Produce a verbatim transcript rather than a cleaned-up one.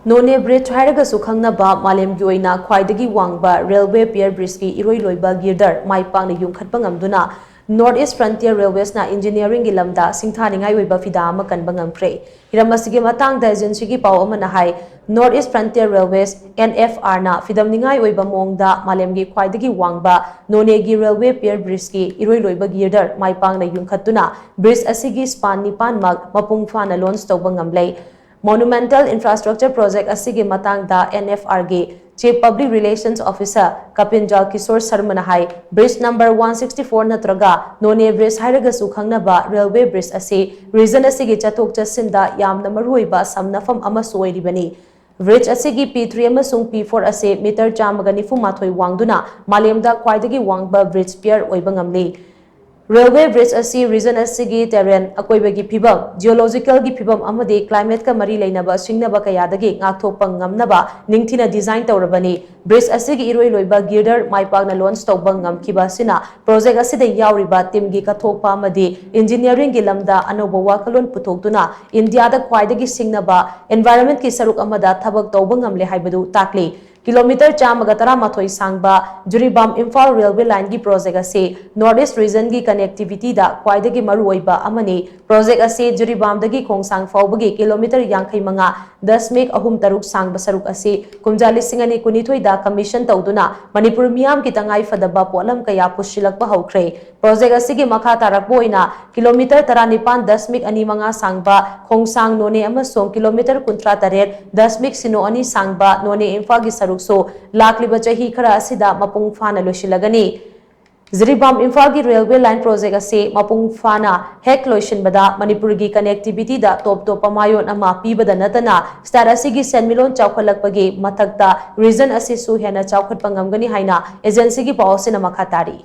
ꯅꯣꯅꯦ bridge ꯍꯥꯏꯔꯒꯁꯨ ꯈꯪꯅꯕ ꯃꯥꯂꯦꯝꯒꯤ ꯑꯣꯏꯅ ꯈ꯭ꯋꯥꯏꯗꯒꯤ ꯋꯥꯡꯕ ꯔꯦꯜꯋꯦ ꯄꯤꯌꯔ ꯕ꯭ꯔꯤꯖꯀꯤ ꯏꯔꯣꯏ ꯂꯣꯏꯕ ꯒꯤꯔꯗꯔ ꯃꯥꯏ ꯄꯥꯛꯅ ꯌꯨꯡꯈꯠꯄ ꯉꯝꯗꯨꯅ North East Frontier Railways ꯅ ꯏꯟꯖꯤꯅꯤꯌꯔꯤꯡꯒꯤ ꯂꯝꯗ ꯁꯤꯡꯊꯥꯅꯤꯡꯉꯥꯏ ꯑꯣꯏꯕ ꯐꯤꯗꯥ ꯑꯃ ꯀꯟꯕ ꯉꯝꯈ꯭ꯔꯦ꯫ ꯍꯤꯔꯝ ꯑꯁꯤꯒꯤ ꯃꯇꯥꯡꯗ ꯑꯦꯖꯦꯟꯁꯤꯒꯤ ꯄꯥꯎ ꯑꯃꯅ ꯍꯥꯏ, North East Frontier Railways, N F R ꯅ ꯐꯤꯗꯝꯅꯤꯡꯉꯥꯏ ꯑꯣꯏꯕ ꯃꯑꯣꯡꯗ ꯃꯥꯂꯦꯝꯒꯤ ꯈ꯭ꯋꯥꯏꯗꯒꯤ ꯋꯥꯡꯕ ꯅꯣꯅꯦꯒꯤ ꯔꯦꯜꯋꯦ ꯄꯤꯌꯔ ꯕ꯭ꯔꯤꯖꯀꯤ ꯏꯔꯣꯏ ꯂꯣꯏꯕ ꯒꯤꯔꯗꯔ ꯃꯥꯏ ꯄꯥꯛꯅ ꯌꯨꯡꯈꯠꯇꯨꯅ ꯕ꯭ꯔꯤꯖ ꯑꯁꯤꯒꯤ ꯁ꯭ꯄꯥꯟ ꯅꯤꯄꯥꯟꯃꯛ ꯃꯄꯨꯡ ꯐꯥꯅ ꯂꯣꯟꯆ ꯇꯧꯕ ꯉꯝꯂꯦ꯫ Monumental Infrastructure Project ꯑꯁꯤꯒꯤ ꯃꯇꯥꯡꯗ N F R ꯒꯤ Chief Public Relations Officer Kapinjal Kishor ꯁꯔꯃꯅ ꯍꯥꯏ, bridge number one sixty four ꯅꯠꯇ꯭ꯔꯒ ꯅꯣꯅꯦ ꯕ꯭ꯔꯤꯖ ꯍꯥꯏꯔꯒꯁꯨ ꯈꯪꯅꯕ ꯔꯦꯜꯋꯦ ꯕ꯭ꯔꯤꯖ ꯑꯁꯤ ꯔꯤꯖꯟ ꯑꯁꯤꯒꯤ ꯆꯠꯊꯣꯛ ꯆꯠꯁꯤꯟꯗ ꯌꯥꯝꯅ ꯃꯔꯨꯑꯣꯏꯕ ꯁꯝꯅꯐꯝ ꯑꯃꯁꯨ ꯑꯣꯏꯔꯤꯕꯅꯤ꯫ ꯕ꯭ꯔꯤꯖ ꯑꯁꯤꯒꯤ P three ꯑꯃꯁꯨꯡ P four ꯑꯁꯤ ꯃꯤꯇꯔ ꯆꯥꯝꯃꯒ ꯅꯤꯐꯨ ꯃꯥꯊꯣꯏ ꯋꯥꯡꯗꯨꯅ ꯃꯥꯂꯦꯝꯗ ꯈ꯭ꯋꯥꯏꯗꯒꯤ ꯋꯥꯡꯕ ꯕ꯭ꯔꯤꯖ ꯄꯤꯌꯔ ꯑꯣꯏꯕ ꯉꯝꯂꯤ꯫ ꯔꯦꯜꯋꯦ ꯕ꯭ꯔꯤꯖ ꯑꯁꯤ ꯔꯤꯖꯟ ꯑꯁꯤꯒꯤ ꯇꯦꯔꯦꯟ, ꯑꯀꯣꯏꯕꯒꯤ ꯐꯤꯕꯝ, ꯖꯤꯑꯣꯂꯣꯖꯤꯀꯦꯜꯒꯤ ꯐꯤꯕꯝ ꯑꯃꯗꯤ ꯀ꯭ꯂꯥꯏꯃꯦꯠꯀ ꯃꯔꯤ ꯂꯩꯅꯕ ꯁꯤꯡꯅꯕ ꯀꯌꯥꯗꯒꯤ ꯉꯥꯛꯊꯣꯛꯄ ꯉꯝꯅꯕ ꯅꯤꯡꯊꯤꯅ ꯗꯤꯖꯥꯏꯟ ꯇꯧꯔꯕꯅꯤ꯫ ꯕ꯭ꯔꯤꯖ ꯑꯁꯤꯒꯤ ꯏꯔꯣꯏ ꯂꯣꯏꯕ ꯒꯤꯔꯗꯔ ꯃꯥꯏ ꯄꯥꯛꯅ ꯂꯣꯟꯆ ꯇꯧꯕ ꯉꯝꯈꯤꯕ ꯑꯁꯤꯅ ꯄ꯭ꯔꯣꯖꯦꯛ ꯑꯁꯤꯗ ꯌꯥꯎꯔꯤꯕ ꯇꯤꯝꯒꯤ ꯀꯠꯊꯣꯛꯄ ꯑꯃꯗꯤ ꯏꯟꯖꯤꯅꯤꯌꯔꯤꯡꯒꯤ ꯂꯝꯗ ꯑꯅꯧꯕ ꯋꯥꯈꯜꯂꯣꯟ ꯄꯨꯊꯣꯛꯇꯨꯅ ꯏꯟꯗꯤꯌꯥꯗ ꯈ꯭ꯋꯥꯏꯗꯒꯤ ꯁꯤꯡꯅꯕ ꯏꯟꯚꯥꯏꯔꯟꯃꯦꯟꯠꯀꯤ ꯁꯔꯨꯛ ꯑꯃꯗ ꯊꯕꯛ ꯇꯧꯕ ꯉꯝꯂꯦ ꯍꯥꯏꯕꯗꯨ ꯇꯥꯛꯂꯤ꯫ ꯀꯤꯂꯣꯃꯤꯇꯔ ꯆꯥꯝꯃꯒ ꯇꯔꯥꯃꯥꯊꯣꯏ ꯁꯥꯡꯕ ꯖꯤꯔꯤꯕꯥꯝ ꯏꯝꯐꯥꯜ ꯔꯦꯜꯋꯦ ꯂꯥꯏꯟꯒꯤ ꯄ꯭ꯔꯣꯖꯦꯛ ꯑꯁꯤ ꯅꯣꯔꯠ ꯏꯁ ꯔꯤꯖꯟꯒꯤ ꯀꯅꯦꯛꯇꯤꯚꯤꯇꯤꯗ ꯈ꯭ꯋꯥꯏꯗꯒꯤ ꯃꯔꯨꯑꯣꯏꯕ ꯑꯃꯅꯤ꯫ ꯄ꯭ꯔꯣꯖꯦꯛ ꯑꯁꯤ ꯖꯤꯔꯤꯕꯥꯝꯗꯒꯤ ꯈꯣꯡꯁꯥꯡ ꯐꯥꯎꯕꯒꯤ ꯀꯤꯂꯣꯃꯤꯇꯔ ꯌꯥꯡꯈꯩ ꯃꯉꯥ ꯗꯁꯃꯤꯛ ꯑꯍꯨꯝ ꯇꯔꯨꯛ ꯁꯥꯡꯕ ꯁꯔꯨꯛ ꯑꯁꯤ ꯀꯨꯝꯖꯥ ꯂꯤꯁꯤꯡ ꯑꯅꯤ ꯀꯨꯟꯅꯤꯊꯣꯏꯗ ꯀꯃꯤꯁꯟ ꯇꯧꯗꯨꯅ ꯃꯅꯤꯄꯨꯔ ꯃꯤꯌꯥꯝꯒꯤ ꯇꯉꯥꯏ ꯐꯗꯕ ꯄꯣꯠꯂꯝ ꯀꯌꯥ ꯄꯨꯁꯤꯜꯂꯛꯄ ꯍꯧꯈ꯭ꯔꯦ꯫ ꯄ꯭ꯔꯣꯖꯦꯛ ꯑꯁꯤꯒꯤ ꯃꯈꯥ ꯇꯥꯔꯛꯄ ꯑꯣꯏꯅ ꯀꯤꯂꯣꯃꯤꯇꯔ ꯇꯔꯥꯅꯤꯄꯥꯟ ꯗꯁꯃꯤꯛ ꯑꯅꯤ ꯃꯉꯥ ꯁꯥꯡꯕ ꯈꯣꯡꯁꯥꯡ ꯅꯣꯅꯦ ꯑꯃꯁꯨꯡ ꯀꯤꯂꯣꯃꯤꯇꯔ ꯀꯨꯟꯊ꯭ꯔꯥ ꯇꯔꯦꯠ ꯗꯁꯃꯤꯛ ꯁꯤꯅꯣ ꯑꯅꯤ ꯁꯥꯡꯕ ꯅꯣꯅꯦ ꯏꯝꯐꯥꯜꯒꯤ ꯁꯔꯨꯛꯁꯨ ꯂꯥꯛꯂꯤꯕ ꯆꯍꯤ ꯈꯔ ꯑꯁꯤꯗ ꯃꯄꯨꯡ ꯐꯥꯅ ꯂꯣꯏꯁꯤꯜꯂꯒꯅꯤ꯫ ꯖꯤꯔꯤꯕꯥꯝ ꯏꯝꯐꯥꯜꯒꯤ ꯔꯦꯜꯋꯦ ꯂꯥꯏꯟ ꯄ꯭ꯔꯣꯖꯦꯛ ꯑꯁꯤ ꯃꯄꯨꯡ ꯐꯥꯅ ꯍꯦꯛ ꯂꯣꯏꯁꯤꯟꯕꯗ ꯃꯅꯤꯄꯨꯔꯒꯤ ꯀꯅꯦꯛꯇꯤꯚꯤꯇꯤꯗ ꯇꯣꯞ ꯇꯣꯞꯄ ꯃꯥꯏꯑꯣꯟ ꯑꯃ ꯄꯤꯕꯗ ꯅꯠꯇꯅ ꯁ꯭ꯇꯦꯠ ꯑꯁꯤꯒꯤ ꯁꯦꯟꯃꯤꯠꯂꯣꯟ ꯆꯥꯎꯈꯠꯂꯛꯄꯒꯤ ꯃꯊꯛꯇ ꯔꯤꯖꯟ ꯑꯁꯤꯁꯨ ꯍꯦꯟꯅ ꯆꯥꯎꯈꯠꯄ ꯉꯝꯒꯅꯤ ꯍꯥꯏꯅ ꯑꯦꯖꯦꯟꯁꯤꯒꯤ ꯄꯥꯎ ꯑꯁꯤꯅ ꯃꯈꯥ ꯇꯥꯔꯤ꯫